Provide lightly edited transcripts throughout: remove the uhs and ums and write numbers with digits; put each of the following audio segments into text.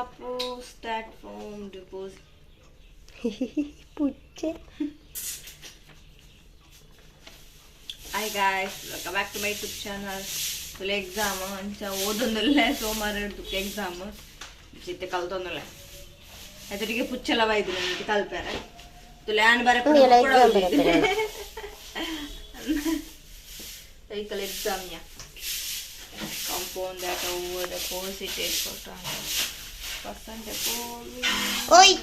Suppose that form deposit. ಪುಚ್ಚೆ. Hi guys, welcome back to my YouTube channel. ತುಲೆ exam ಅಂಚ ಓದೊಂದುಲ್ಲೆ. ಸೋಮವಾರ ಹಿಡ್ದು exam ಚಿತ್ತೆ ಕಲ್ತೊಂದುಲ್ಲೆ. ಎದುರಿಗೆ ಪುಚ್ಚೆಲ ಬೈದು ನಮಗೆ ಕಲ್ಪಾರೆ. ತುಲೆ ಆನ್ ಬರ. ಉಂದೆಲ್ಲ exam ಬರೆಪೆರೆ. Vehicle exam yeah. Compound that over deposited for percent deposit. ಓಯ್,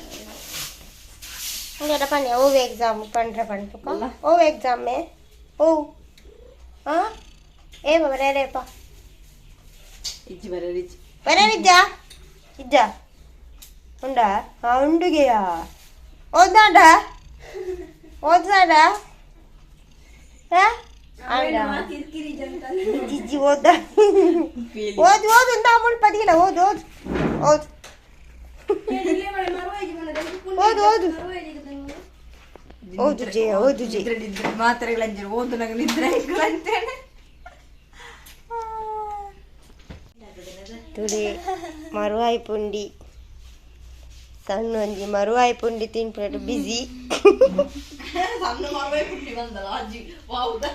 ಉಂದೆಡ ಪನ್ನೆ, ಓವ್ exam ಪಂಡ್ರೆ ಪನ್ಪುಕ? ಓವ್ exam? ಓ ಆ ಏ ಬರೇರೇಪ. ಇಜ್ಜಿ, ಬರ ಇಜ್ಜಿ. ಬರೇರಿಜ್ಜಾ? ಇಜ್ಜಾ? ಉಂಡಾ? ಆ ಉಂಡುಗೆಯಾ? ಓದ್ದಾಂಡ? ಓದ್ದಾಂಡ? ಹಾ, ಇಜ್ಜಿ, ಓದ್ದ. ಓದು ಓದು, ಇಂದ ಮುಲ್ಪ ಪದಿಲ್ಲ. ಓದು ಓದು ಓದು ಓದು ಓದು ಓದು ಜಯ, ಓದು ಜಯ. ನಿದ್ರೆ ನಿದ್ರೆ ಮಾತ್ರೆಗಳಂಜಿ ಓದು, ನಂಗೆ ನಿದ್ರೆ ಅಂತೇನೆ. ತುಡೆ ಮರುವಾಯಿ ಪುಂಡಿ, ಸಣ್ಣ ಒಂಜಿ ಮರುವಾಯಿ ಪುಂಡಿ ತಿನ್ಪುನಟ್ ಬಿಸಿ. ಸಣ್ಣ ಮರವೇ ಪುಂಡಿ ಬಂದಲ್ಲ ಅಜ್ಜಿ ವಾವುದ.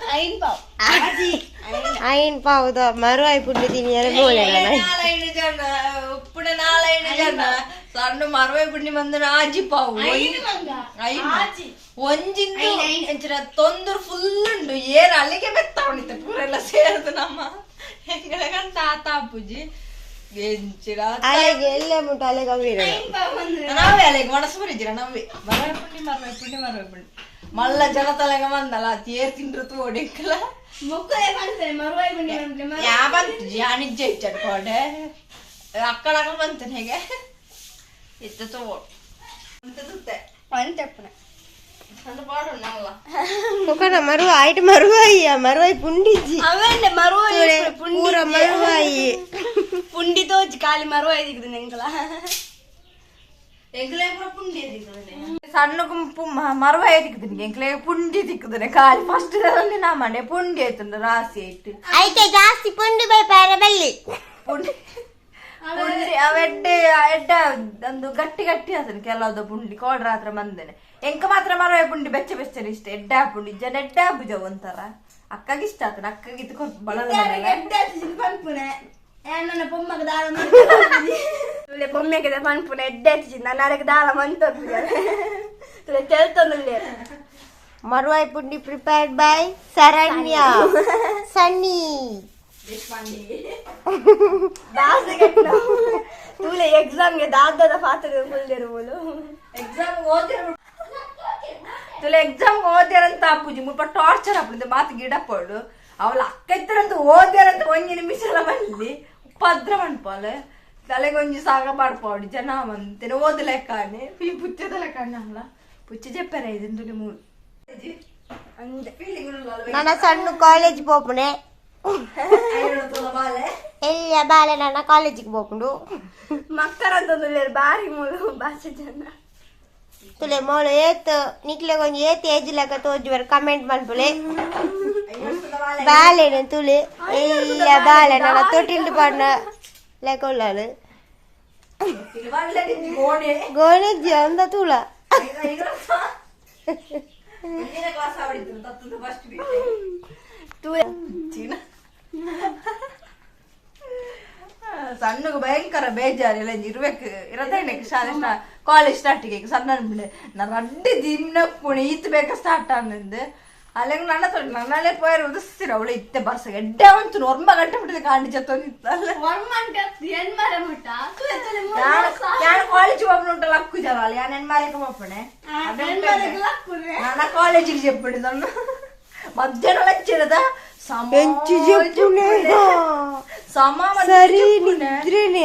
ಐನ್ ಪಾವುದ ಮರುವಾಯಿ ಪುಂಡಿ ತಿನಿಯರ ಗೋಳೆ. ನಾಲೈದು ಜನ ಉಪ್ಪುಡ, ನಾಲೈದು ಜನ ಸಣ್ಣ ಮರವೇ ಪುಂಡಿ ಬಂದ ಆಜಿ ಪಾವು ಒಂಜಿಂದು ಅಂಚಿನ ತೊಂದರೆ ಫುಲ್ ಉಂಡು. ಏರ್ ಅಲ್ಲಿಗೆ ಮೆತ್ತ ಪೂರೆಲ್ಲ ಸೇರ್ದು ನಮ್ಮ ಎಂಗಳ ತಾತ ಅಪ್ಪುಜಿ ಎಂಚಿನ. ಅಲೆಗೆ ಎಲ್ಲೇ ಮುಟ್ಟ ಅಲೆಗೆ ಅವಿರ. ನಾವೇ ಅಲೆಗೆ ಒಣಸು ಬರಿಜಿರ ನಮ್ಮೆ ಮರವೇ ಪುಂಡಿ, ಮರವೇ ಪುಂಡಿ, ಮರವೇ ಪುಂಡಿ. ಮಲ್ಲ ಜನ ತಲೆಗ ಬಂದಲ್ಲ, ತೇರ್ ತಿಂದ್ರು ತೋಡಿಕ್ಕಲ. ಯಾ ಬಂತು ಜಾನಿಜ್ಜ ಇಚ್ಚಡ್ ಕೋಡೆ ಅಕ್ಕಳಾಗ ಬಂತು ಹೇಗೆ ಇತ್ತ ತೋ ಅಂತ ತುತ್ತೆ ಅಂತ ಪಾಡು ನಲ್ಲ. ಮುಖನ ಮರುವ ಆಯ್ತು, ಮರುವಾಯಿಯ ಮರುವಾಯಿ ಪುಂಡಿಜ್ಜಿ. ಅವೆಂಡೆ ಮರುವಾಯಿ? ಪೂರ ಮರುವಾಯಿ. ಪುಂಡಿ ತೋಜಿ, ಖಾಲಿ ಮರುವಾಯಿ ದಿಕ್ಕದು ಎಂಕಲ. ಎಂಕ್ಲೆ ಪೂರ ಪುಂಡಿ ದಿಕ್ಕದನೆ. ಸಣ್ಣ ಗುಂಪು ಮರವಾಯಿ ದಿಕ್ಕದನೆ, ಎಂಕ್ಲೆ ಪುಂಡಿ ದಿಕ್ಕದನೆ ಖಾಲಿ. ಫಸ್ಟ್ ನಾ ಮನೆ ಪುಂಡಿ ಆಯ್ತುಂಡು ರಾಸಿ ಆಯ್ತು. ಐತೆ ಜಾಸ್ತಿ ಪುಂಡಿ ಬೈಪಾರ ಬಲ್ಲಿ. ಪುಂಡಿ ಪುಂಡಿ ಅವೆಡ್ಡೆ ಎಡ್ಡ ಒಂದು ಗಟ್ಟಿ ಗಟ್ಟಿ ಆತನ ಕೆಲವ್ದ ಪುಂಡಿ ಕೋಡ್ರ ಹತ್ರ ಬಂದೇನೆ. ಎಂಕ ಮಾತ್ರ ಮರವಾಯಿ ಪುಂಡಿ ಬೆಚ್ಚ ಬೆಚ್ಚನೆ ಇಷ್ಟ. ಎಡ್ಡ ಪುಂಡಿ ಜನ ಎಡ್ಡ ಪೂಜ ಒಂಥರ ಅಕ್ಕಗೆ ಇಷ್ಟ ಆತನ. ಅಕ್ಕಗೆ ಇದು ಕೊರ್ಪು ಬಳಲ. ಪನ್ಪುನೆ ನನ್ನ ಪೊಮ್ಮಗ ದಾಲ ತುಲೆ, ಪೊಮ್ಮೆಗೆ ಪನ್ಪುನೆ ಎಡ್ಡೆ ಆತಿಜಿ ನನ್ನ ಅರೆಗೆ ದಾಲ ಮಂತ ತುಲೆ ತೆಲ್ತೊಂದುಲ್ಲೇರು. ಮರುವಾಯಿ ಪುಂಡಿ ಪ್ರಿಪೇರ್ಡ್ ಬೈ ಶರಣ್ಯ ಸನ್ನಿ. ಬಾಸೆ ಕಟ್ನ ತೂಲೆ, ಎಕ್ಸಾಮ್ಗೆ ದಾದದ ಪಾತ್ರ ಕುಲ್ದೇರು ಬೋಲು. ಎಕ್ಸಾಮ್ ಓದಿರ ತುಲೆ, ಎಕ್ಸಾಮ್ ಓದ್ಯಾರಂತ ಅಪ್ಪುಜಿ ಮುಲ್ಪ ಟಾರ್ಚರ್ ಅಪ್ಪುಂದು ಮಾತು ಗಿಡಪ್ಪಡು. ಅವಳ ಅಕ್ಕ ಇತ್ತರಂತ ಓದ್ಯಾರಂತ ಒಂಜಿ ನಿಮಿಷ ಬಲ್ಲಿ ಉಪದ್ರ ಮನ್ಪಾಲೆ. ತಲೆಗೊಂಜಿ ಸಾಗ ಪಾಡ್ಪಾಡು ಜನ ಮಂತೇನೆ ಓದಲೆಕ್ಕಾನೆ. ಈ ಪುಚ್ಚದ ಲೆಕ್ಕ ಅಲ್ಲ, ಪುಚ್ಚ ಜಪ್ಪರೆ ಇದನ್ ತುಲೆ ಮೂರು. ನನ್ನ ಸಣ್ಣ ಕಾಲೇಜ್ ಪೋಪುನೆ ಎಲ್ಲ ಬಾಲೆ, ನನ್ನ ಕಾಲೇಜಿಗೆ ಪೋಪುಂಡು. ಮಕ್ಕರಂತಂದುಲ್ಲೇರು ಬಾರಿ ಮೂಲು ಭಾಷೆ ಜನ. ತುಲೆ ಮೋಳು ಏತ್ ನಿಕ್ಲೆ ಒಂಜಿ ಏತ್ ಏಜ್ ಲೆಕ್ಕ ತೋಜುವರ್ ಕಮೆಂಟ್ ಮನ್ಪುಲೆ. ಬಾಲೆನ ತುಲೆ, ಎಲ್ಲ ಬಾಲೆ ನನ್ನ ತೊಟ್ಟಿಲ್ಡು ಪಾಡ್ನ ಲೆಕ್ಕ ಉಳ್ಳಾಳು. ಗೋಣೆಜ್ಜಿ ಅಂದ ತೂಲ. Class ಆವಡಿತ್ತು first. ತೂಲೆ. ಸಣ್ಣಗೆ ಭಯಂಕರ ಬೇಜಾರಿಲ್ಲ ಇರ್ಬೇಕು ಇರದೇನೆ. ಶಾಲೆ ಕಾಲೇಜ್ ಸ್ಟಾರ್ಟಿಗೆ ಸಣ್ಣ ನಾನು ರಡ್ಡು ದಿನ ಪುಣಿ ಈತ್ ಬೇಕ ಸ್ಟಾರ್ಟ್ ಆನಂದು. ಅಲ್ಲೆಂಗ್ ನನ್ನ ತೊಡ ನನ್ನಲ್ಲೇ ಪೋಯರ್ ಉದಿಸ್ತಿರ ಅವಳು ಇತ್ತೆ ಬರ್ಸ ಎಡ್ಡೆ ಉಂಟು. ಒರ್ಂಬ ಗಂಟೆ ಬಿಟ್ಟಿದೆ ಕಾಂಡಿ ಜತ್ತೊಂದಿತ್ತಲ್ಲ. ನಾನು ಕಾಲೇಜ್ ಹೋಗ್ನ ಉಂಟಲ್ಲ ಅಕ್ಕು ಜನ ಅಲ್ಲ ಯಾನ್ ಎನ್ಮಾರಕ್ಕೆ ಹೋಗ್ಪಣೆ. ನನ್ನ ಕಾಲೇಜಿಗೆ చెప్పండి నన్ను ಮಧ್ಯಾಹ್ನ ಲಂಚ್ ಸಮ. ಎಂಚಿ ಜೆಪ್ಪುನೆ? ಸಮ. ಸರಿ ನಿದ್ರೆನೆ.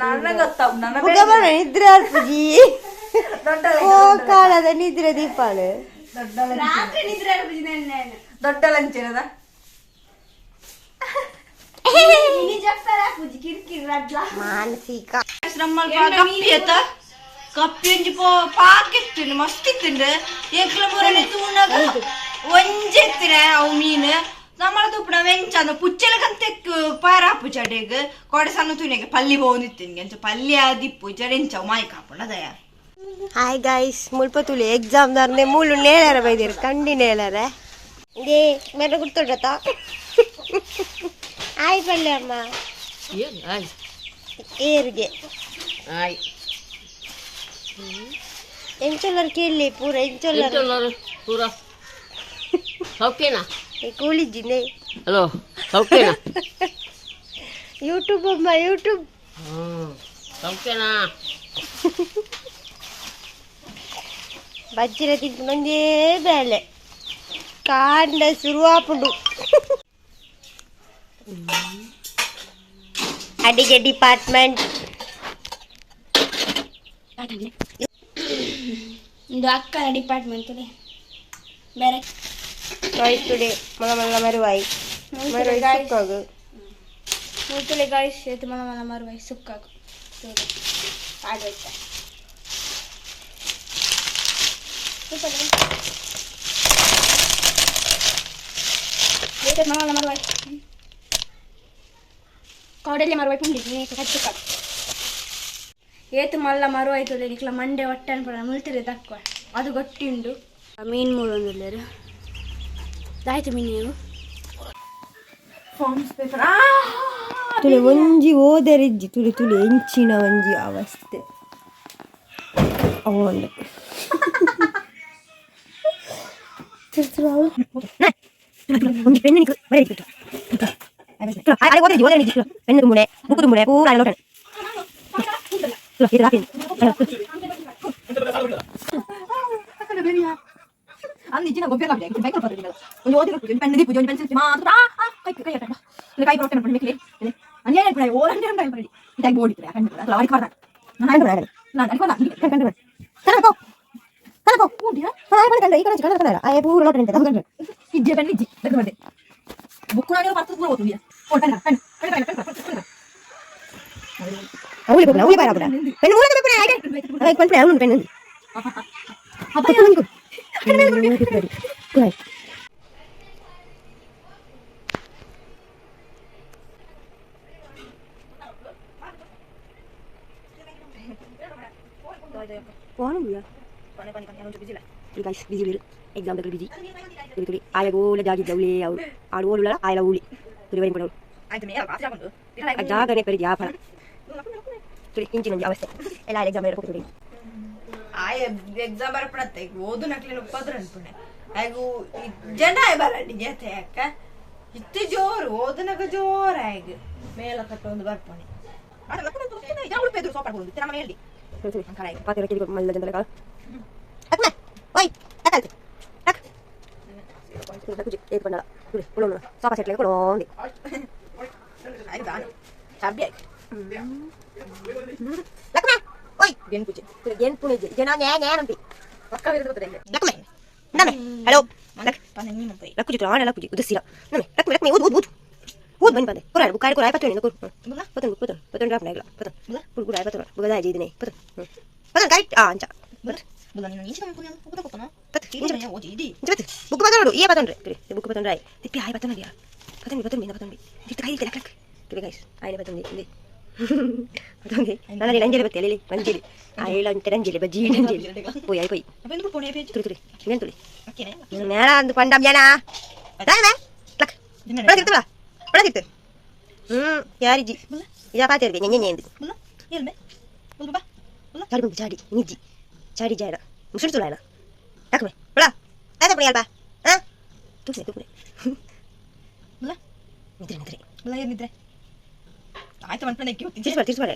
ನನ್ನ ಗೊತ್ತಾವ್ ನನ್ನ. ಬುಗ ನಿದ್ರೆ ಅಲ್ಪುಜಿ. ದೊಡ್ಡ ಓ ಕಾಲದ ನಿದ್ರೆ ದೀಪಾಳು. ದೊಡ್ಡ ರಾತ್ರಿ ನಿದ್ರೆ ನಾನು. ದೊಡ್ಡ ಲಂಚ್ ಇರದ. ಕಿರ್ಕಿರ್ ರಡ್ಲ. ಮಾನಸಿಕ. ಕಪ್ಪಿ ಆತ, ಕಪ್ಪಿ ಒಂಜಿ ಪೋ ಪಾಕಿತ್ತು, ಮಸ್ತ್ ಇತ್ತುಂಡು. ಎಂಕ್ಲ ಪೂರ ತೂನಗ ಒಂಜಿ ಎತ್ತಿನ ಅವು ಮೀನು. ನಮ್ಮಳ ತುಪ್ಪುನ ವೆಂಚನ ಪುಚ್ಚೆಲಗಂತೆ ಪಾರಾಪು ಜಡೆಗ್ ಕೊಡೆ ಸಣ್ಣ ತುನಿಗೆ ಪಲ್ಲಿ ಬೋನಿತ್ತಿನ್ಗೆ ಅಂಚ ಪಲ್ಲಿ ಆದಿಪ್ಪು ಜಡೆಂಚ ಮಾಯಿ ಕಾಪುಂಡ ದಯ. ಹಾಯ್ ಗಾಯ್ಸ್, ಮುಲ್ಪ ತುಳಿ ಎಕ್ಸಾಮ್ ದಾರ್ನೆ ಮೂಲು ನೇಳರ ಬೈದಿರು ಕಂಡಿ ನೇಳರ ಇದೇ ಮೇರೆ ಗುರ್ತುಂಡತ. ಆಯ್ ಪಲ್ಲೆ ಅಮ್ಮ. ಏರಿಗೆ ಆಯ್. ಎಂಚೊಲ್ಲರ್ ಕೇಳಿ ಪೂರ ಎಂಚೊಲ್ಲರ್ ಎಂಚೊಲ್ಲರು ಪೂರ ಸೌಖ್ಯನಾ? ಕೂಲಿಜ್ಜಿನೆ. ಹಲೋ, ಸೌಖ್ಯನಾ? ಯೂಟ್ಯೂಬ್ ಅಮ್ಮ, ಯೂಟ್ಯೂಬ್. ಹ್ಞೂ, ಸೌಖ್ಯನಾ? ಬಜ್ಜಿರ ತಿಂದು ಬೇಳೆ ಕಾಂಡ ಶುರುವಾಪುಂಡು. ಅಡಿಗೆ ಡಿಪಾರ್ಟ್ಮೆಂಟ್. ಇದು ಅಕ್ಕನ ಡಿಪಾರ್ಟ್ಮೆಂಟ್ ಬೇರೆ. ಟುಡೆ ಮಲ್ಲ ಮಲ್ಲ ಮರುವಾಯಿ ಮರುವಾಯಿ ಸುಕ್ಕಾಗು. ಮೂತುಲೆ ಗಾಯ್ಸ್, ಏತು ಮಲ್ಲ ಮಲ್ಲ ಮರುವಾಯಿ ಸುಕ್ಕಾಗು ಆಡೋಯ್ತ. ಮಲ್ಲ ಮಲ್ಲ ಮರುವಾಯಿ ಕೌಡಲ್ಯ ಮರುವಾಯಿ ಪುಂಡಿ ಸುಕ್ಕಾಗು. ಏತು ಮಲ್ಲ ಮರುವಾಯ್ತು ನಿಕ್ಲ ಮಂಡೆ ಒಟ್ಟೆ ಅನ್ಪಡ ಮುಲ್ತಿರೆ ತಕ್ಕ ಅದು ಗಟ್ಟಿ ಉಂಡು. ಮೀನು ಮೂಡೊಂದುಲ್ಲೇರು ದಾಯ್ತು ಮೀನು. Forms paper. ತುಳಿ ಒಂಜಿ ಓದರಿಜ್ಜಿ ತುಳಿ ತುಳಿ ಎಂಚಿನ ಒಂಜಿ ಅವಸ್ಥೆ ಅವನು. ಒಂಜಿ ಪೆನ್ನು ನಿಕ್ ಬರೆದಿತ್ತು. ಓದಿಜ್ಜಿ ಓದರಿಜ್ಜಿ ಪೆನ್ನು ತುಂಬುನೆ ಬುಕ್ ತುಂಬುನೆ ಪೂರ ಲೋಟನೆ. ಇದು ಹಾಕಿ. ಅಂದ್ ಇಜ್ಜಿನ ಗೊಬ್ಬರ ಕಾಪಿ ಬೈಕ್ ಕೊಡ್ತಾರೆ. ಒಂಜಿ ಓದಿ ಕೊಡ್ಪುಜಿ, ಪೆನ್ ದೀಪುಜಿ, ಒಂಜಿ ಪೆನ್ಸಿಲ್ ಮಾತ್ರ. ಆ ಆ ಕೈ ಕೈ ಕೈ ಕೈ ಕೊಟ್ಟೆ ಮನ್ಪುಂಡು ಮೆಕ್ಲೆ ಅನ್ಯಾಯ ಅನ್ಪುಂಡು. ಓ ಅಂದೆ ಅಂದೆ ಅನ್ಪುಂಡು. ಇದಾಗಿ ಬೋರ್ಡ್ ಇತ್ತು ಕಂಡು ಅಲ್ಲ ಅಡಿಕೆ ಮಾಡ್ದ. ಕಂಡು ನಾನು ಅಡಿಕೆ ಮಾಡ್ದ. ಕಂಡು ಕನ್ನಡ ಕನ್ನಡ ಕಂಡು ಈ ಕಡೆ ಕನ್ನಡ ಕನ್ನಡ ಆಯ್ ಪೂರ ಲೋಟನೆ ಕಂಡು. ಇಜ್ಜೆ ಪೆನ್ ಇಜ್ಜಿ ಬೆಕ್ಕ ಮಾಡ್ದೆ. ಬುಕ್ ನಾನು ಪರ್ತು ಪೂರ ಓದುಂಡಿಯ. ಓ pen pen pen pen pen pen. ಅವಳಿ ಬೋಪನ ಅವಳಿ ಬಾರ ಪೆನ್ನು ಮೂಲ ಪೆನ್ನು ಆಯ್ತು ಆಯ್ತು ಪೆನ್ನು ಅವಳು ಪೆನ್ನು. ಗೈಸ್, ಬಿಜಿ ಎಕ್ಸಾಮ್ దగ్గర ಬಿಜಿ ತುಳಿ ತುಳಿ ಆಯಗೋಲ ಜಾಗಿ ಜೌಲಿ ಅವ್ರು ಆಡು ಓಲುಲ ಆಯಲ ಊಲಿ ತುಳಿ ವೈನ್ ಕೊಡೋಳು. ಆಯ್ತು ಮೇಲ ಪಾಸ್ ಹಾಕೊಂಡು. ಆ ಜಾಗನೇ ಪರಿ ಜಾಫಲ ತುಳಿ ಇಂಚಿನ ಒಂಜಿ ಅವಸ್ಥೆ ಎಲ್ಲ ಎಕ್ಸಾಮ್ ತುಳಿ. ಆಯ ಎಕ್ಸಾಮ್ ಬರ್ಪಡತ್ತೆ ಈಗ ಓದು ನಕ್ಲಿನ ಉಪದ್ರ ಅನ್ಪುಣೆ ಆಯ್ಗು ಜನ ಆಯ್ ಬರಡಿ ಜೊತೆ ಅಕ್ಕ ಇತ್ತು ಜೋರು ಓದುನಕ ಜೋರು ಆಯ್ಗ ಮೇಲ ಕಟ್ಟೊಂದು ಬರ್ಪಣೆ ಪಾತ್ರೆ ಕೇಳಿ ಮಲ್ಲ ಜನರ ಕಾಲ ಅಕ್ಮ ಓಯ್ ತಕಲ್ತೆ ಟಕ್ ತುಳಿ ಏತ್ ಬಂಡಲ ತುಳಿ ಉಳೋಣ ಸೋಫಾ ಸೆಟ್ ಕೊಡೋಂದಿ. ಚಾಬಿ ಆಯ್ತು. ಲಕ್ಮ ಓಯ್ ಗೆನ್ ಪೂಜೆ ತುಳಿ ಗೆನ್ ಪುಣೆ ಜನ ನ್ಯಾ ನ್ಯಾ ನಂಪಿ. ಪಕ್ಕ ವಿರುದ್ಧ. ಲಕ್ಮ ನಮೆ ಹಲೋ ಲಕ್ ಲಕ್ಕುಜಿ ತುಳ ಆಣ ಲಕ್ಕುಜಿ ಉದಸಿರ ನಮೆ ಲಕ್ಮೆ ಲಕ್ಮೆ ಊದು ಊದು ಊದು ಊದು ಬನ್ನಿ ಬಂದೆ ಕುರಾಯ ಬುಕ್ ಕುರಾಯ ಪತ್ತೊಂದು ಕುರು ಪತ್ತೊಂದು ಪತ್ತೊಂದು ಪತ್ತೊಂದು ಡ್ರಾಪ್ ನಾಯಿಗಳ ಪತ್ತೊಂದು ಕುರು ಕುರಾಯ ಪತ್ತೊಂದು ಬುಗದ ಜಿದನೆ ಪತ್ತೊಂದು ಪತ್ತೊಂದು ಕರೆಕ್ಟ್ ಆ ಅಂಚ ತತ್ ಇಂಚ ಇಂಚ ಬುಕ್ ಪತ್ತೊಂಡು ಏ ಪತ್ತೊಂಡ್ರೆ ತುಳಿ ಬುಕ್ ಪತ್ತೊಂಡ್ರೆ ಆಯ್ ತಿಪ್ಪಿ ಆಯ್ ಪತ್ತೊಂಡು ಪತ್ತೊಂದು ಪತ್ತೊಂದು ಮೀನ ಪತ್ತೊಂದು ತಿತ್ತ ಕೈ ಲಕ್ ಲಕ್ ತುಳಿ ಗೈಸ್ ಆಯ್ನೆ ಪತ್ತೊಂದು ಇಂದೆ ಪತ್ತೊಂದು ನನ್ನ ನಂಜಲಿ ಬತ್ತೆ ಅಲ್ಲಿ ನಂಜಲಿ ಆ ಏಳ ಅಂತೆ ನಂಜಲಿ ಬಜ್ಜಿ ನಂಜಲಿ ಪೋಯ್ ಆಯ್ ಪೋಯ್ ತುಳಿ ತುಳಿ ಇನ್ನೇನು ತುಳಿ నేల అందు పండం జనా రామే లక్ ಒಳ ತಿರ್ತುಲ ಒಳ ತಿರ್ತು ಯಾರಿಜಿ ಇದ ಪಾತಿರ್ಗೆ ನೆನ್ನೆ ನೆಂದು ಚಾಡಿ ಬಂದು ಚಾಡಿ ನಿಜ್ಜಿ ಚಾಡಿ ಜಾಡ ಮುಸುಡು ತುಳಾಯನ ಯಾಕಮೆ ಒಳ ಆಯ್ತಾ ಪುಣಿ ಅಲ್ಪ ಹಾ ತೂಕನೆ ತೂಕನೆ ನಿದ್ರೆ ನಿದ್ರೆ. ನಿದ್ರೆ ಆಯ್ತು ಮನ್ಪಣೆ. ತಿರ್ಸ್ಬಾರ ತಿರ್ಸ್ಬಾರ.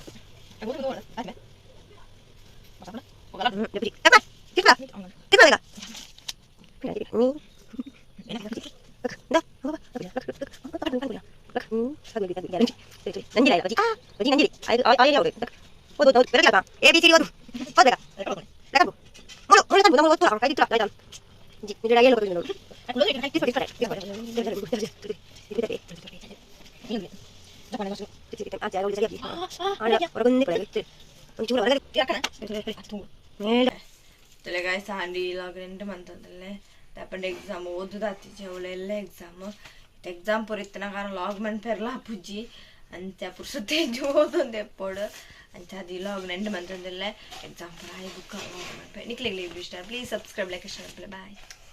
ಯಾಕಮ ತಿರ್ಸ್ಬಾ ತಿರ್ಸ್ಬಾ ಬೇಗ ನೀ. ಗಾಯ್ಸ್, ಹಾಂಡಿ ಲಾಗ್ ಎಂಟು ಮಂತಂದಲ್ಲೇ ತಪ್ಪಂಡ ಎಕ್ಸಾಮ್ ಓದುದಾತಿಜೆ ಅವಳೆಲ್ಲ ಎಕ್ಸಾಮ್ ಎಕ್ಸಾಮ್ ಪೂರ ಇತ್ತಿನ ಕಾರಣ ಲಾಗ್ ಮನ್ಪೆರ್ಲ ಆಪುಜಿ. ಅಂಚ ಪುರ್ಸೊತ್ತೆ ಓದೊಂದು ಎಪ್ಪೊಡು. ಅಂಚ ಅದು ಈ ಲಾಗ್ ನೆಂಡು ಮಂತೊಂದಿಲ್ಲ. ಎಕ್ಸಾಮ್ ಪೂರ ಆಯಿ ಬುಕ್ಕ ಲಾಗ್ ಮನ್ಪೆ. ನಿಕ್ಲೆಗ್ ಇಷ್ಟ, please subscribe, like, share. Boy.